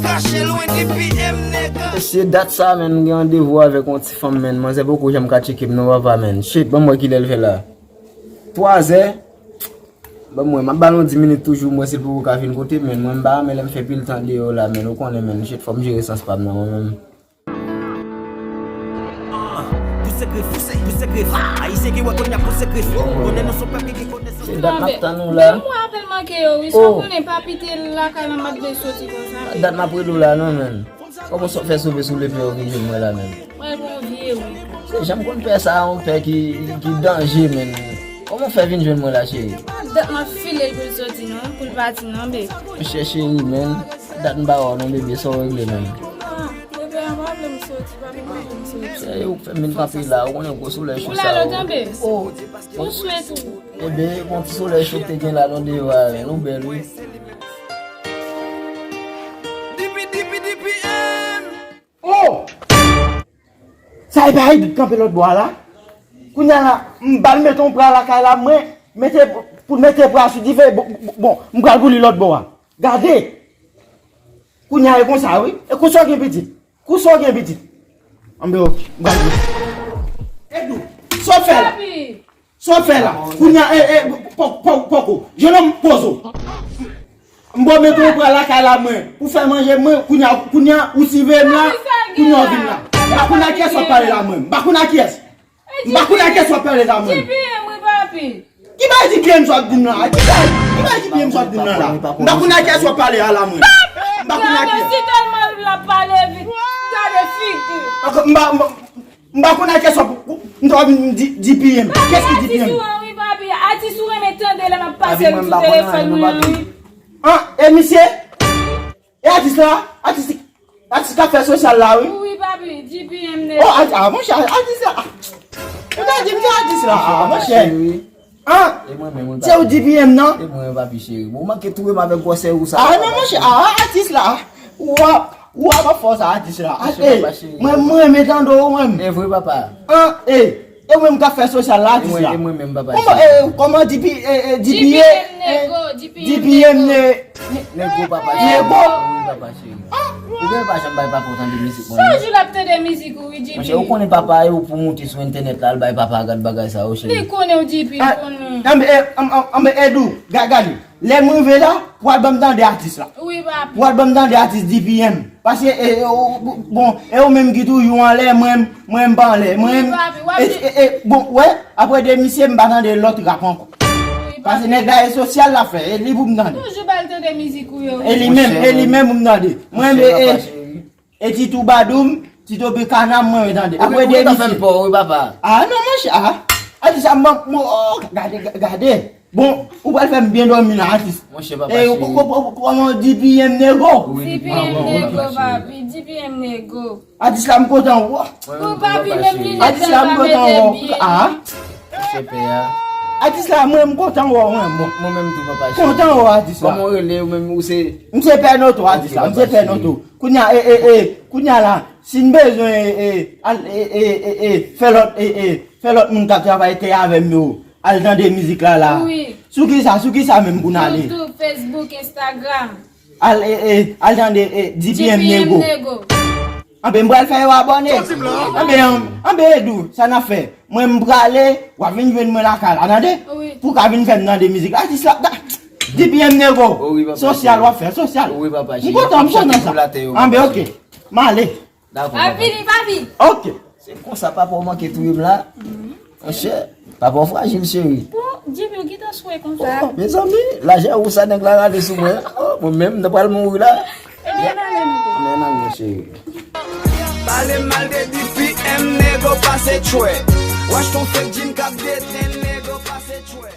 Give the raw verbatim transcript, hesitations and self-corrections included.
Kache lwen D P M, nèg. Se dat sa, menn, m gen randevou avèk yon ti fanm, menn. Manzè poko janm ka tcheke m non, papa, menn. Shit, ban m wè kilè l fè la. Twazè. Ban m wè, m ap ba l yon dis minit toujou, m wè si l poko ka vin kote m, menn. Mwen, m pa renmen lè m fè pil tan deyò la, menn. Ou konnen, menn. Shit, fò m jere sans pa m nan, mwen menm. Pou sekrè, pou sekrè, pou sekrè. Ayisyen ki wè kounye a pou sekrè. Konnen nou son pèp ki gen konesans. Se dat m ap tann ou la. Menm mwen apèl manke yo, wi, sa w konnen, papi te lakay la, m ap de soti konsa. Dat m ap rele w la, non, menn. Kòman w fè sove sou lepè ou vin jwenn mwen la, menn? Mwen bon vye, wi. Se jan m konn pè sa, yon pè ki, ki danje, menn. Kòman w fè vin jwenn mwen la, cheri? Dat m ap file l pou l soti, non, pou l pati, non, be. Monchè cheri, menn. Dat m pa wè w, non, bebe, sa w regle, menn? Ah, bebe, a pa vle m soti, pa vin kote m soti. Cheri, ou fè m vin kanpe la, ou konnen gwo solèy cho sa. Ou la lontan, be? Oh. Ou swet ou. Ebe, bon ti solèy cho k te gen la, non, deyò a, menn, ou bèl, wi. Oh! Sa e pa Edu k kanpe lòt bò a la? Kounye a la, m ba l mete yon pra lakay la, mwen, mete, pou l mete pra sou dife, bon, bon, bon, m pral pou li lòt bò a. Gade! Kounye a e konsa, wi. E konsa w gen pitit. Konsa w gen pitit. Anben, ok, m pral pou li. Edu, sa w fè la? Papi! Sa w fè la? Kounye a, e, e, po-, po-, poko. Jennonm, poze w. M ba w mete yon pra lakay la, mwen. Pou fè manje, mwen, kounye a, kounye a, ou siveye m la, kounye a, w vin la. M pa konn a kiyès w ap pale la, mwen. M pa konn a kiyès. M pa konn a kiyès w ap pale la, mwen. D P M, wi, papi. Ki bagay D P M sa w ap di m la? Ki bagay, ki bagay D P M sa w ap di m la, la? M pa konn a kiyès w ap pale a la, mwen. M pa konn a kiyès. Si tèlman l ap pale vit, gade figi. M pa, m pa, M pa konn a kiyès w ap, m ta vin di, D P M. Kiyès ki D P M? Papi, atis ou an, wi, papi. Atis ou renmen tande lè m ap pase l sou telefòn mwen an, wi. An, e misye? E atis la? Atis, atis k ap fè sosyal la, wi. Wi, papi, D P M nèg. Oh, a, a, monchè, atis la. Ou ta di m se atis la, a, monchè. An? E mwen menm, wi, se ou D P M nan? E mwen, papi cheri. Ou manke touye m avèk gwosè ou sa. A, non, monchè, a, atis la. Ou ap, ou ap fè sa, atis la. Monchè, papa cheri. Mwen, mwen renmen tande w, mwen. E vre, papa. An, e, e mwen m ka fè sosyal la, atis la. E mwen menm, papa cheri. Kòman, e, kòman D P, e, e, D P M, e, D P M ne-, Nego, papa cheri. Nego. Wi, papa cheri. Ou gen pa janm bay papa w tande mizik, mwen. Chak jou l ap tande mizik ou, wi, D P. Monchè, ou konnen papa e ou pou monte sou entènèt la, al bay papa a gad bagay sa yo, cheri. Li konnen w, D P, konnen. Anben, e, anben, anben, Edu, ga-, gade. Lè m rive la, pou al ban m tande atis la. Wi, papi. Pou al ban m tande atis D P M. Paske, e, e, ou, bon, e ou menm ki toujou anlè, mwen, mwen m pa anlè. Mwen, wi, papi, w ap e, e, e, bon, wè, apre de misye, m pa tande lòt rap ankò. Wi, papi. Paske nèg la e sosyal l ap fè, e li pou m tande. Toujou ba l tande mizik ou yo. E li menm, e li menm pou m tande. Mwen, e, e, e ti toubadoum, ti tobe kana, mwen, mwen tande. Apre de misye. Ou ta fè m pè, wi, papa. A, non, monchè, a. A, di sa, mwen, mwen, oh, gade, gade. Bon, ou pral fè m byen dòmi la, atis. Monchè, papa cheri. E, kòman D P M nego? Wi, D P M nego, papi, D P M nego. Atis la, m kontan wè w. Bon, papi, menm linèt la pa mete byen. Atis la, m kontan wè w. A. Monchè pè a. Atis la, mwen, m kontan wè w, mwen, bon. Mwen menm tou, papa cheri. Kontan wè w, atis la. Kòman w rele, ou menm, ou se? M se Pè Noto, atis la, m se Pè Noto. Kounye a, e, e, e, kounye a la, si n bezwen, e, e, al, e, e, e, e, fè lòt, e, e, fè lòt moun k ap travay tè avè m yo al tande mizik la, la. Wi. Sou ki sa, sou ki sa menm pou n ale? YouTube, Facebook, Instagram. Al, e, e, al tande, e, D P M nego. D P M nego. Anben, m pral fè yo abòne. Anben, an, anben, Edu, sa n ap fè? Mwen, m prale, w ap vin jwenn mwen lakay la, tande? Wi. Pou w ka vin fè m tande mizik. Atis la, da, D P M nego. Wi, papa cheri. Sosyal, w ap fè sosyal. Wi, papa cheri. M kontan, m kontan sa. Anben, ok. M ale. Dakò, papa. Pa vini, pa vini. Ok. Se konsa papa w manke touye m la. Monchè, papa w frajil, cheri. Bon, Jimmy, ou gentan swe konsa. Oh, mezanmi, lajè ou sa nèg la rale sou mwen. Oh, mwen menm, m ta pral mouri la. Ebyen, n ale, nou. Anmèy, anmèy, cheri. Pale mal de D P M, nego pase tchwè. W achte yon fake jean k ap detrenn, nego pase tchwè.